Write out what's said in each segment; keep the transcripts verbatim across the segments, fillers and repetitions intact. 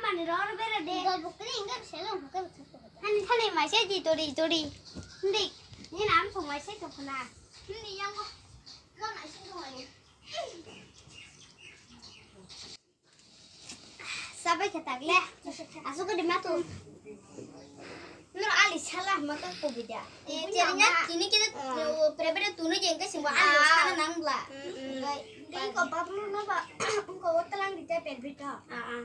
Mani roro bera de. Dol bukri inga selo hukar hukar. Hani thani mai se di tori tori. Hindi. Ni nam song mai se to khuna. Hindi yang ko. Mo mai se to mai. Sabai khe tak le. Asuk di matu. Nur ali sala mata ko bida. Eh, jerinya kini kita private tunu jengke singwa ali sala nang bla. Dei ko bablu no ba. Ko watalang di te permit ha. Ah, ah.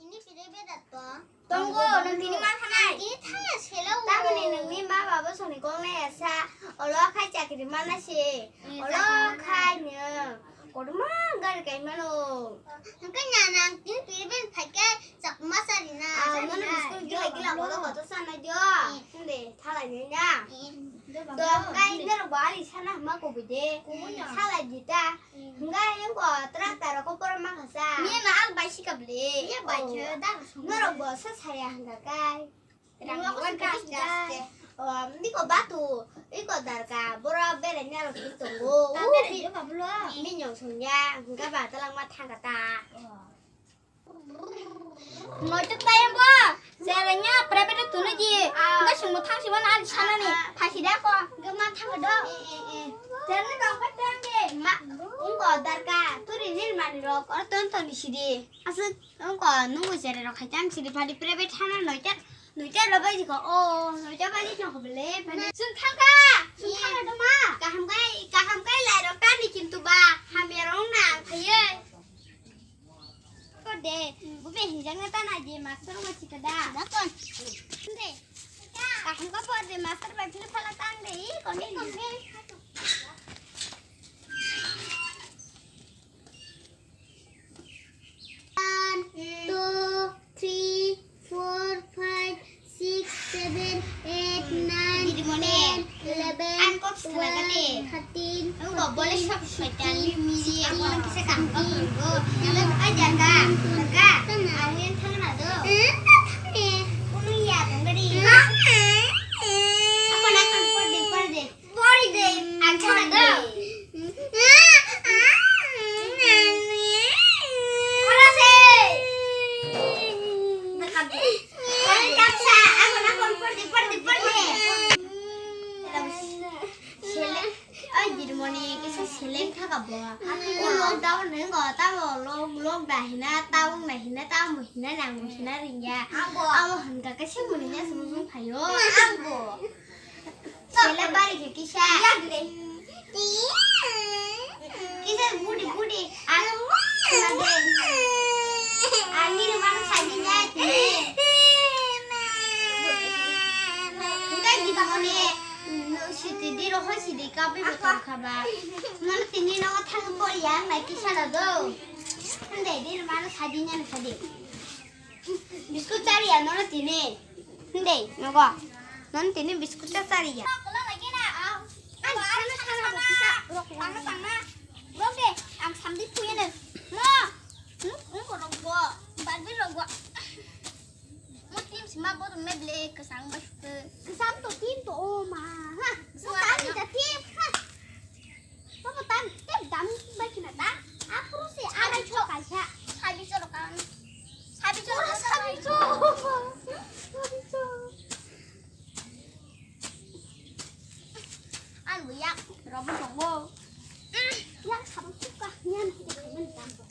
Ini pide bedat po. Tongo, nung tini ma thanai. Ini thaya selo. Tamoni nungni ma baba soni kong nai asa. Olo khai chakri mana se. Olo khai nung. Koduma gari kai mano. Nungke nana tini pide ben phai ke chakma sari na. Ah, nono biskut gila gila koto koto sana dio. Inde, thalai nai na. Do kai nero bari sana ma ko bide. Sala jita. Hingga yang ko tractor ko por ma kasa. Ni na al bai si kable. Iya bai ke dar. Norok bo sa saya hingga kai. Rang wan ka aste aste. Oh, ni ko batu, ni ko darka, bora bere nyaro ki tongo. Ka bere yo bablo. Ni nyong sungya, hingga ba talang ma thang kata. Noitok tayang bo. Serenya private tunu di. Enggak semua thang sih mana ada sana nih. Pasti dah kok. Enggak mah thang do. Serenya dong patang di. Ma, ungko darka. Turi nil mani rok. Or ton ton di sidi. Asuk ungko nunggu sere rok khaitang sidi padi private thana noitok. Noitok lo bai ko. Oh, noitok bai no ko bele. Sun thangka. Sun thangka do ma. Kaham kai, kaham kai lai rok tani kintu ba. Hamya rong na ang khaye. Ko de, bu be hinjang na ta na je master ma chika da. Da kon. De. Kaham ka por de master ba phil phala tang de i kon de. One, two, three, four, five, six, seven, eight, nine, ten, eleven, twelve, thirteen, fourteen, fifteen, sixteen, seventeen, eighteen, nineteen, twenty. Pori de, ang thana do. Ora se. Nakam de. Pori de. Kapsa, ang nakam pori de, pori de, pori de. Sele, ai dirmoni, kisa seleng thaka bo. Ko lockdown ni go, tamo lock, lock da hina, tamo na hina, tamo hina, nang hina ringya. Amo. Amo hangka kisa muni nya sumung phayo. Amo. Sela bari khe kisa. Kisa budi budi. Ang ani ni mana sadi nya tini. Engkai di bangone. Siti di roho sidi kapi botol khaba. Mana tini no thang pori ang nai kisa na do. Ndai di mana sadi nya na sadi. Biskut chari ya nono tini. Hindai, nogo. Nono tini biskut cha chari ya. Ang sana sana bo kisa. Tangna, tangna. Rok de, ang samdi phuye no. No. Hmm, hmm, ko rok bo. Barbie rok bo. Mo team sima bo me ble kesang ba sute. Kesang to team to o ma. Ha. So, so, kami ta team. Ha. Papa tan, te dam bai kina ta. Apro se, sabi cho kaisa. Sabi cho kan. Sabi cho. Sabi cho. Sabi cho. An bu yak, robo songo. Yak sabang suka, nyan kita kamen tambo.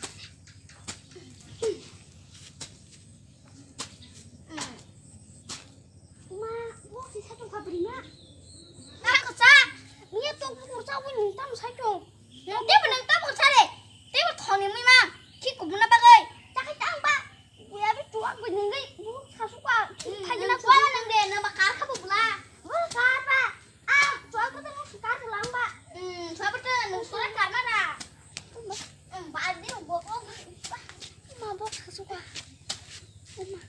Ma, bo si sa tong kha bri ma. Ma ko sa. Ni to ko sa wi ni tam sa tong. Te bo nang tam ko sa le. Te bo thoni mi ma. Ki ko buna bagai. Ta kai tang ba. Ko ya bi tuak bo ni ngai bo sa su ka. Thai na ko nang de na ba kar kha bo bula. Bo kar ba. Ah, tuak bo ta mo kar ko lang ba. Hmm, tuak bo ta nang sura kar ma na. Hmm, ba di bo ko. Ma bo sa su ka. Ma.